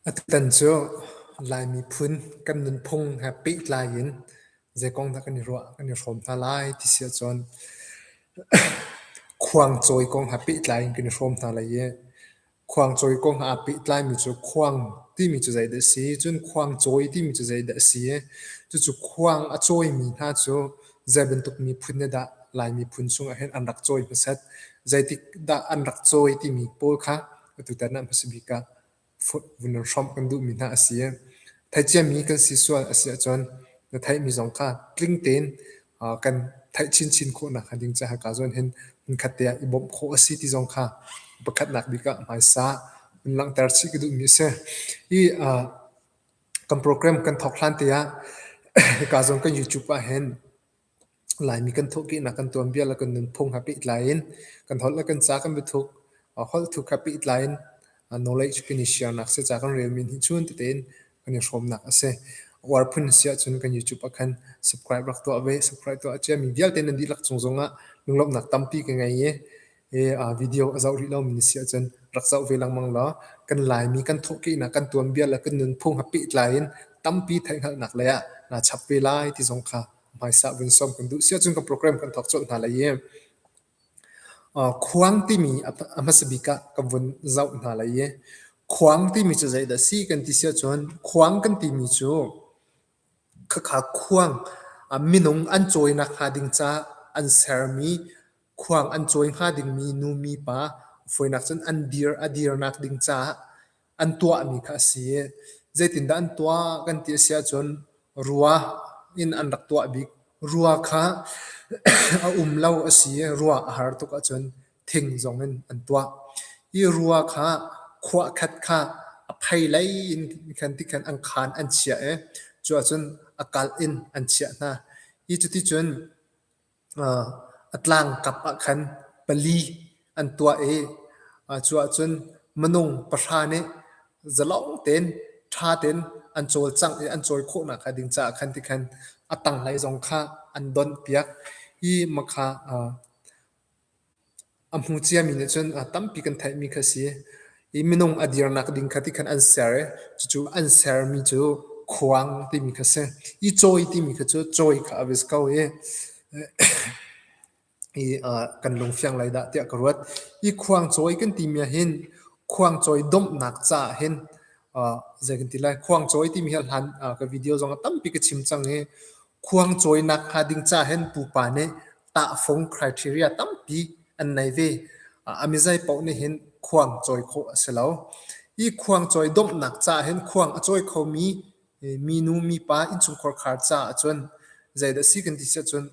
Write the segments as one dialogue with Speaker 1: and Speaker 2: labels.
Speaker 1: Atutan cu Lai miphun kan nunphung he pehtlai in zei kong dah kan i ruah, kan i hrawm hna lai ti si ahcun khuangcawi kong he pehtlai in kan i hrawm hna lai i khuangcawi kong he aa pehtlaimi cu khuang timi cu zeidah a si, cun khuangcawi timi cu zeidah a si i cucu khuang a cawimi hna cu zei bantuk miphun nih dah Lai miphun chungah hin an rak cawi hmasat, zeitik dah an rak cawi timi pawl kha atutan ah hmasa bik ah vun hrawmh kan duhmi hna a si. Theiciami kan si sual a si ahcun na theihmi zong kha tling tein kan theih chinchin khawh nakhnga ding caah hika zawn hin hmunkhat te ah i bawmh khawh a si ti zong kha pakhatnak bik ah hmaisa vun langhter chih ka duhmi a si. Hi kan program kan thawk hlan te ah hika zawn kan YouTube ah hin Laimi kan thawhkehnak kan tuanbia le kan nunphung he pehtlai in kan holh le kan ca kan biathuk, holh thuk he pehtlai in knowledge kan i share-nak si ca kan relmi nih chun tete in kan i hrawmnak a si. Uar phun si ahcun kan YouTube ah khan subscribe rak tuah ve. Subscribe tuah a ciami vialte nan dihlak cung zongah lunglawmhnak tampi ka ngei i hi video a zoh rih lomi na si ahcun rak zoh ve lengmang law kan Laimi kan thawhkehnak kan tuanbia le kan nunphung he pehtlai in tampi theihhngalhnak lei ah naa chap ve lai ti zong kha hmaisa vun sawm kan duh. Si ahcun kan program kan thawk colh hna lai i khuang timi a hmasa bik ah kan vun zoh hna lai i khuang timi cu zeidah a si kan ti si ahcun khuang kan timi cu khakha khuang minung an cawinak hnga ding caah an sermi khuang an cawi hnga dingmi nu mipa fawinak cun an dir a dirnak ding caah an tuahmi kha a si i zeitindah an tuah kan ti a si ahcun rua in an rak tuah bik. Rua kha a um lo a si i rua a har tuk ahcun thing zong in an tuah. Hi rua kha khuah khat kha a phei lei in khan ti khan an khaan an chiah i cu ahcun a kalh in an chiah hna. Hi cuticun A tlangkap ah khan pali an tuah i cu ahcun minung pahra nih zalong tein ṭha tein an cawlcangh i an cawi khawhnak hnga ding caah khan tikhan a tanglei zong kha an donhpiak. Hi makha a hmu ciami nih cun tampi kan theihmi kha a si. Hi minung a dirnak ding kha tikhan an ser i cucu an sermi cu khuang timi kha a si. I cawi timi kha cu cawi kha a va si ko i i kan lungfiang lai dah tiah ka ruat. Hi khuang cawi kan timi ahhin khuang cawi domhnak caah hin zei kan ti lai khuang cawi timi hi hlan ka video zong ah tampi ka chim cang i khuang cawinak hnga ding caah hin pupa nih tahfung criteria tampi an nei ve. A mizei paoh nih hin khuang cawi khawh a si lo. Hi khuang cawi domhnak caah hin khuang a cawi khomi minu mipa innchungkhar khar caah cun zeidah si kan ti si ahcun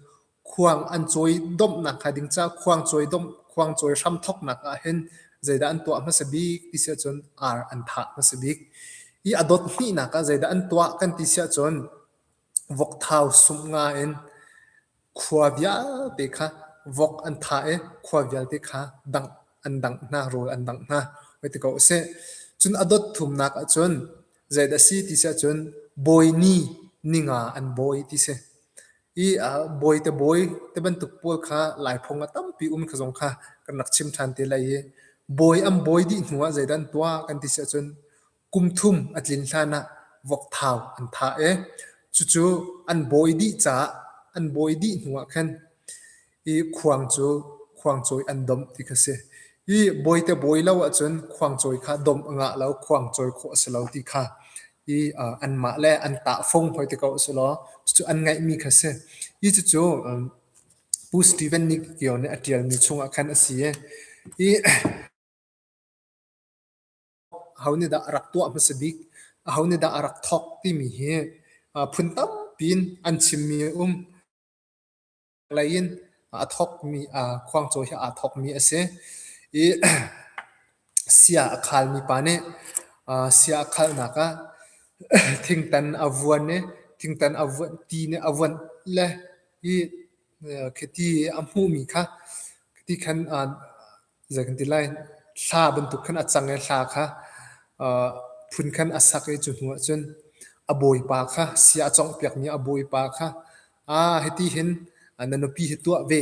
Speaker 1: khuang an cawi domhnak hnga ding caah khuang cawi domh khuang cawi hram thawknak ah hin zeidah an tuah hmasa bik ti si ahcun ar an thah hmasa bik. Hi a dot hnihnak ah zeidah an tuah kan ti si ahcun Vokthau sumh nga in khua vialte kha vok an thah i khua vialte kha dangh an dangh hna, rawl an dangh hna hoi ti ko usih. Cun a dot thumnak ahcun zeidah a si ti si ahcun bawi ni ninga an bawi ti si. Hi bawi te bawi te bantuk pawl kha Laiphung ah tampi um kha zong kha kan rak chim ṭhan te lai i bawi an bawi dih hnu ah zeidah an tuah kan ti si ahcun Kum thum a tlin hlan ah vokthau an thah i cucu an bawi dih caah an bawi dih hnu ah khan i khuang cu khuangcawi an domh ti kha si. Hi bawite bawi lo ahcun khuangcawi kha domh a ngah lo, khuangcawi khawh a si lo ti kha i anmah le an tahfung hoi ti ko usih law cucu an ngeihmi kha si. Hi cucu Pu Stephen Nick Kio nih a ṭialmi chungah khan a si i Aho nih dah a rak tuah hmasa bik, aho nih dah a rak thawk timi hi phun tampi in an chimmi a um. Lei in a thawkmi khuangcawi hi aa thawkmi a si. I sia a khalmi pa nih sia a khalnak ah thingtan a vuan i thingtan a vuan ti nih a vuanh le i khiti a hmuhmi kha khiti khan zei kan ti lai, hla bantuk khan a cang i hla kha phun khan a sak i cu hnu ahcun a bawipa kha sia a cawnghpiakmi a bawipa kha aa hiti hin na nupi hi tuah ve.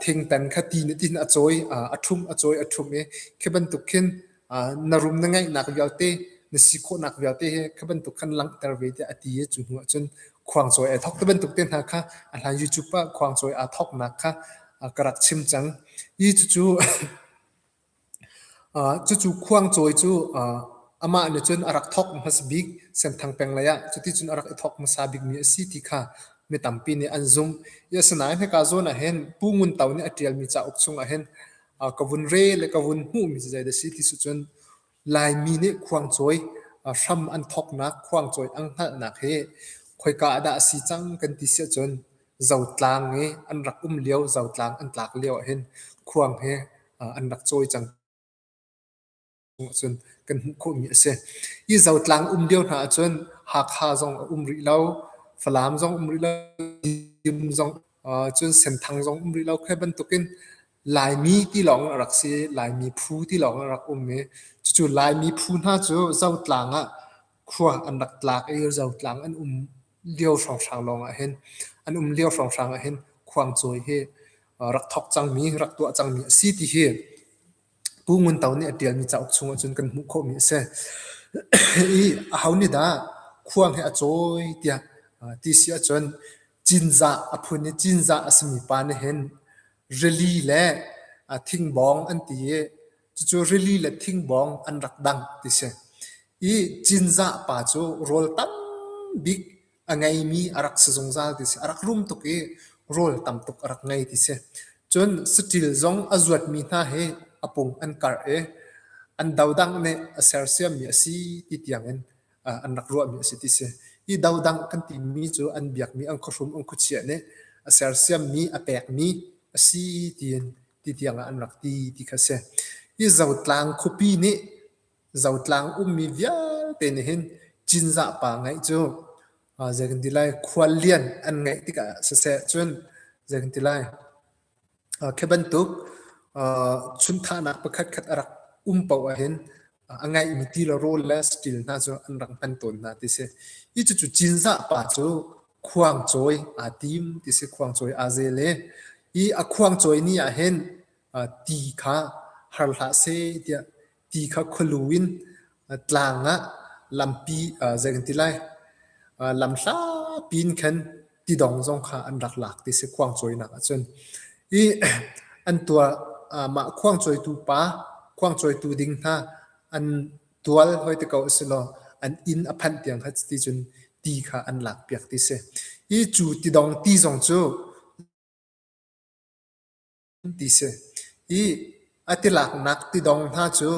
Speaker 1: Thingtan kha ti nih tin a cawi, a ṭhumh, a cawi, a ṭhumh i khi bantuk khin na rum na ngeihnak vialte na si khawhnak vialte hi kha bantuk khan langhter ve tiah a ti i cu hnu ahcun khuangcawi ai thawk. Ti bantuk te hna kha a hlan YouTube ah khuangcawi aa thawknak kha ka rak chim cang. Hi cucu Cucu khuangcawi cu amah nih cun a rak thawk hmasa bik Senthang peng lei ah cuticun a rak i thawk hmasa bikmi a si ti kha mi tampi nih an zumh. I asinain hika zawn ah hin Pu Ngun To nih a ṭialmi cauk chungah hin ka vun rel le ka vun hmuhmi cu zeidah a si ti cun Laimi nih khuangcawi hram an thawknak, khuangcawi an hngalhnak hi khoika ah dah a si cang kan ti si ahcun Zotlang i an rak um lio, Zotlang an tlak lio ahhin khuang hi an rak cawi cang ahcun kan hmuh khawhmi a si. Hi Zotlang um lio hna ahcun Hakha zong a um rih lo, Falam zong um rih lo, Dim zong cun Senthang zong um rih lo. Khi bantukin Laimi ti lawng a rak si, Laimi phu ti lawng a rak um i cucu Laimi phu hna cu Zotlang ah khua an rak tlak i Zotlang an um lio hrawnghrang lawng ah hin an um lio hrawnghrang ah hin khuangcawi hi rak thawk cangmi, rak tuah cangmi a si ti hi Pu Ngun To nih a ṭialmi cauk chungah cun kan hmuh khawhmi a si. I aho nih dah khuang hi a cawi tiah ti si ahcun Cinzah a phun i Cinzah a simi pa nih hin rili le thingbawng an ti i cucu rili le thingbawng an rak dang ti si. I Cinzah pa cu rawl tam bik a ngeimi a rak si zungzal ti si. A rak rum tuk i rawl tam tuk a rak ngei ti si. Cun saṭil zong a zuatmi hna hi a pung an karh i an dodang nih a sersiammi a si ti tiangin an rak ruahmi a si ti si. Hi dodang kan timi cu an biakmi an khuahrum an khuachiah nih a sersiammi a pekmi a si tiin ti tiangah an rak ti ti kha a si. Hi Zotlang khuapi nih Zotlang ummi vialte nih hin Cinzah pa ngeih cu zei kan ti lai khuallian an ngeih tikah siseh cun zei kan ti lai khi bantuk chunthahnak pakhatkhat a rak um paoh ahhin a ngeihmi ti le rawl le saṭil hna cu an rak hman tawn hna ti si. Hi cucu Cinzah pa cu khuangcawi aa tim ti si khuangcawi aa zel i hi a khuangcawi ni ahhin ti kha har hlah seh tiah ti kha khualu in tlang ah lampi zei kan ti lai lam hlapi in khan tidong zong kha an rak lak ti si khuangcawinak ahcun. I an tuah mah khuangcawitu pa khuangcawitu ding hna an tual hoi te ko a si law an inn a phanh tiang kha ti cun ti kha an lak piak ti si. Hi cu tidong ti zong cu ti si. I a tilaknak tidong hna cu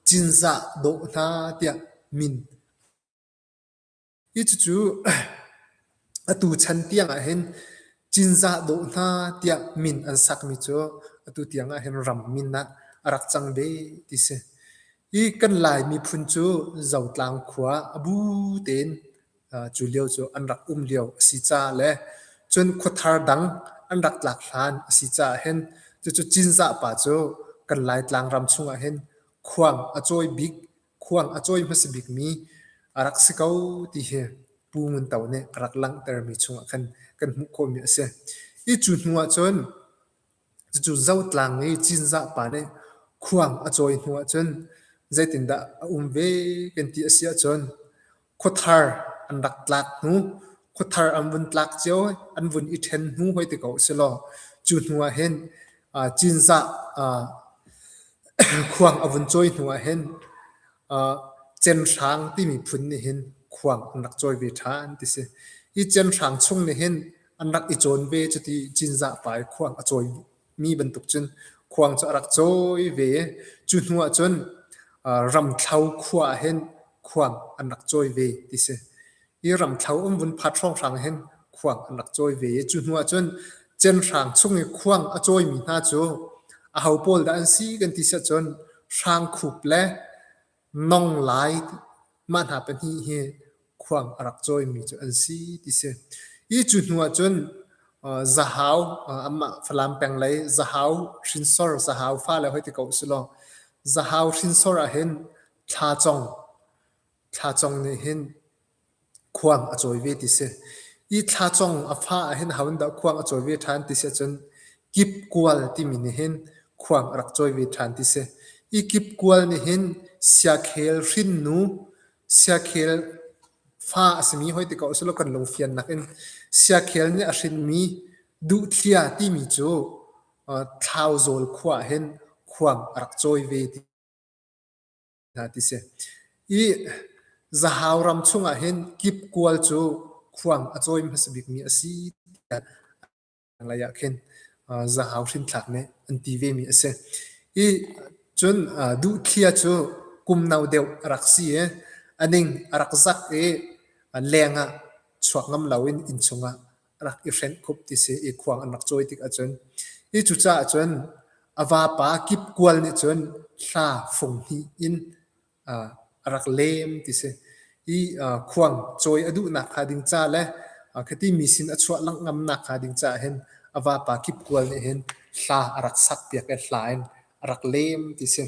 Speaker 1: Cinzah dawh hna tiah min. Hi cucu atu chan tiang ahhin Cinzah dawh hna tiah min an sakmi cu atu tiang ahhin ram min ah a rak cang ve ti si. Hi kan Lai miphun cu Zotlang khua a bu tein cu lio cu an rak um lio a si caah le cun khuathar dang an rak tlak hlan a si caah hin cucu Cinzah pa cu kan Laitlang ram chungah hin khuang a cawi bik khuang a cawi hmasa bikmi a rak si ko ti hi Pu Ngun To nih a rak langhtermi chungah khan kan hmuh khawhmi a si. Hi cu hnu ah cun Cucu Zotlang i Cinzah pa nih khuang a cawi hnu ahcun zeitindah a um ve kan ti a si ahcun khuathar an rak tlak hnu, khuathar an vun tlak cio, an vun i ṭhen hnu hoi ti ko usilaw cu hnu ahhin Cinzah khuang a vun cawi hnu ahhin Cenhrang timi phun nih hin khuang an rak cawi ve ṭhan ti si. Hi cenhrang chung nih hin an rak i cawn ve cuti Cinzah pa i khuang a cawimi bantuk cun khuang cu a rak cawi ve i cu hnu ahcun Ramthlo khua ah hin khuang an rak cawi ve ti si. Hi Ramthlo um vun phat hrawnghrang hin khuang an rak cawi ve i cu hnu ahcun Cenhrang chung i khuang a cawimi hna cu aho pawl dah an si kan ti si ahcun Hrangkhup le Nonglai mah hna pahnih hi khuang a rak cawimi cu an si ti si. Hi cu hnu ahcun Zahau amah Falam peng lei Zahau hrinsor Zahau fale hoi ti ko usilaw Zahau hrinsor ahhin Thlacong Thlacong nih hin khuang a cawi ve ti si. Hi thlacong a fa ahhin aho in dah khuang a cawi ve ṭhan ti si ahcun kipkual timi nih hin khuang a rak cawi ve ṭhan ti si. Hi kipkual nih hin siakhel hrinnu. Siakhel fa a simi hoi ti ko usulaw kan lungfiannak in Siakhel nih a hrinmi Duhthlia timi cu Thlauzawl khua ah hin khuang a rak cawi ve ti hna ti si. I Zahau ram chungah hin Kipkual cu khuang a cawi hmasa bikmi a si tiah lei ah khin Zahau hrinthlak nih an ti vemi a si. I cun Duhthlia cu kum no deuh a rak si i a ning a rak zak i leng ah chuak ngam loin inn chungah a rak i hrenh khup ti si i khuang an rak cawi tik ahcun. Hi cucaah cun a vapa Kipkual nih cun hla fung hnih in a rak lem ti si. Hi khuang cawi a duhnak hnga ding ca le khati mi sin a chuah langh ngamnak hnga ding caah hin a vapa Kipkual nih hin hla a rak sakpiak i hla in a rak lem ti si.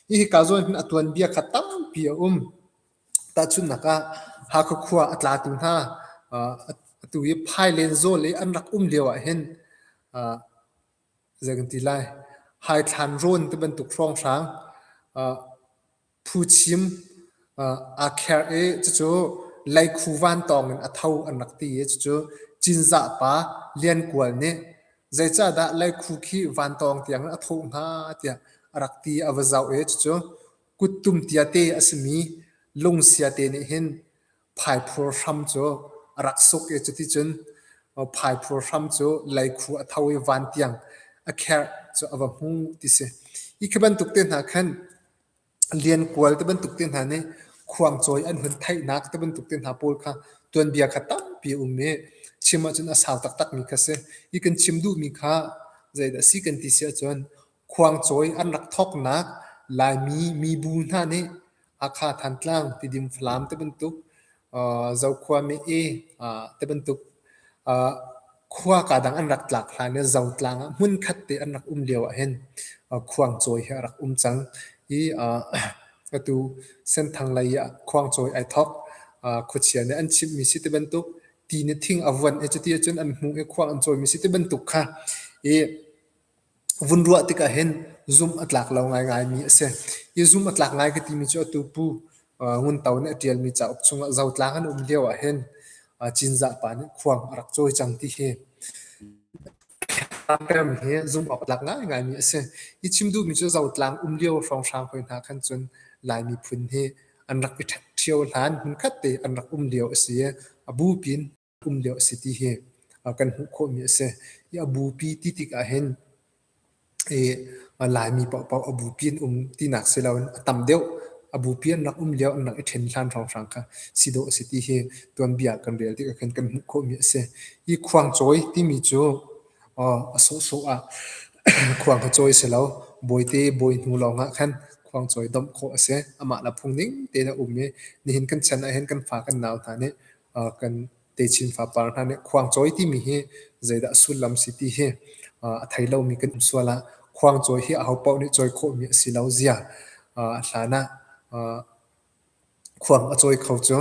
Speaker 1: Hi hika zawn hin a tuanbia kha tampi a um. Tahchunhnak ah Hakha khua a tlatu hna atu hi Phailen zawl i an rak um lio ah hin zei kan ti lai Haithlan rawn ti bantuk hrawnghrang phuchim aa kherh i cucu Laikhu vantawng in a tho an rak ti i cucu Cinzah pa Lian Kual nih zeicahdah Laikhu khi vantawng tiang in a thawh hnga tiah a rak ti a va zoh i cucu Kuttum tiate a simi lungsia te nih hin phaiphur hram cu a rak suk i cuticun phaiphur hram cu leikhu a tho i van tiang a kherh cu a va hmu ti si. Hi khi bantuk te hna khan liankual te bantuk te hna nih khuangcawi an hun theihnak te bantuk te hna pawl kha tuanbia kha tampi a um i chim ahcun a sau taktakmi kha si. Hi kan chim duhmi kha zeidah a si kan ti si ahcun Khuangcawi an rak thawknak Laimi mibu hna nih Hakha, Thantlang, Tidim, Falam tibantuk Zokhua, Meh-e tibantuk khua kadang an rak tlak hlan i Zotlang ah hmunkhat te an rak um lio ahhin khuangcawi hi a rak um cang. Hi atu Senthang lei ah khuangcawi ai thawk. Khuachia nih an chimhmi si tibantuk ti nih thing a vuan i cuti ahcun an hmuh i khuang an cawimi si tibantuk kha i Vun ruah tikah hin zumh a tlak lo ngaingaimi a si. Hi zumh a tlak ngai ka timi cu atu Pu Ngun To nih a ṭialmi cauk chungah Zotlang an um lio ahhin Cinzah pa nih khuang a rak cawi cang ti hi term hi zumh awk tlak ngaingaimi a si. Hi chim duhmi cu Zotlang um lio hrawnghrang hoi hna khan cun Lai miphun hi an rak i ṭhek ṭhio hlan hmunkhat te an rak um lio a si i a bupi in um lio a si ti hi kan hmuh khawhmi a si. Hi a bupi ti tik ahhin i Laimi paohpaoh a bupi an um tinak si loin a tam deuh a bupi an rak um lio an rak i ṭhen hlan hrawnghrang kha si dawh a si ti hi tuanbia kan rel tikah khan kan hmuh khawhmi a si. Hi khuangcawi timi cu a sawhsawh ah khuang kha cawi si lo. Bawite bawi hnu lawngah khan khuangcawi domh khawh a si. Amah le phung ning tein a um i nihin kan chan ahhin kan fa kan nau hna nih kan techin fapar hna nih khuangcawi timi hi zeidah sullam si ti hi a thei lomi kan um sual ah khuangcawi hi ahopaoh nih cawi khawhmi a si lo zia hlan ah khuang a cawi kho cu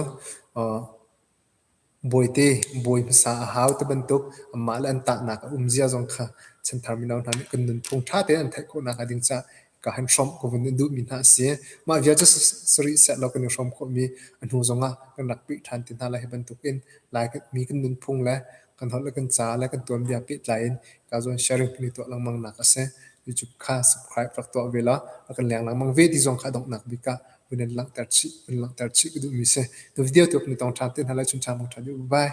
Speaker 1: bawite bawi hmasa a hau ti bantuk anmah le an tahnak a um zia zong kha chanthar mino hna nih kan nunphung ṭha tein an theih khawh nakhnga ding caah ka han hrawmh ka vun in duhmi hna a si. Mah vial cu sarih seh law kan i hrawm khawhmi a hnu zongah kan rak pih ṭhan ti hna lai. Hi bantukin Laimi kan nunphung le kan holh le kan ca le kan tuanbia pehtlai in ka zawn sharing kan i tuah lengmang nak a si. YouTube kha subscribe rak tuah ve law a kan leng lengmang ve ti zong kha donghnak bik ah vun in langhter chih vun langhter chih ka duhmi si. Tu video tu kan i tong ṭhan te hna lai chun ṭha mong ṭha deuh. Bye.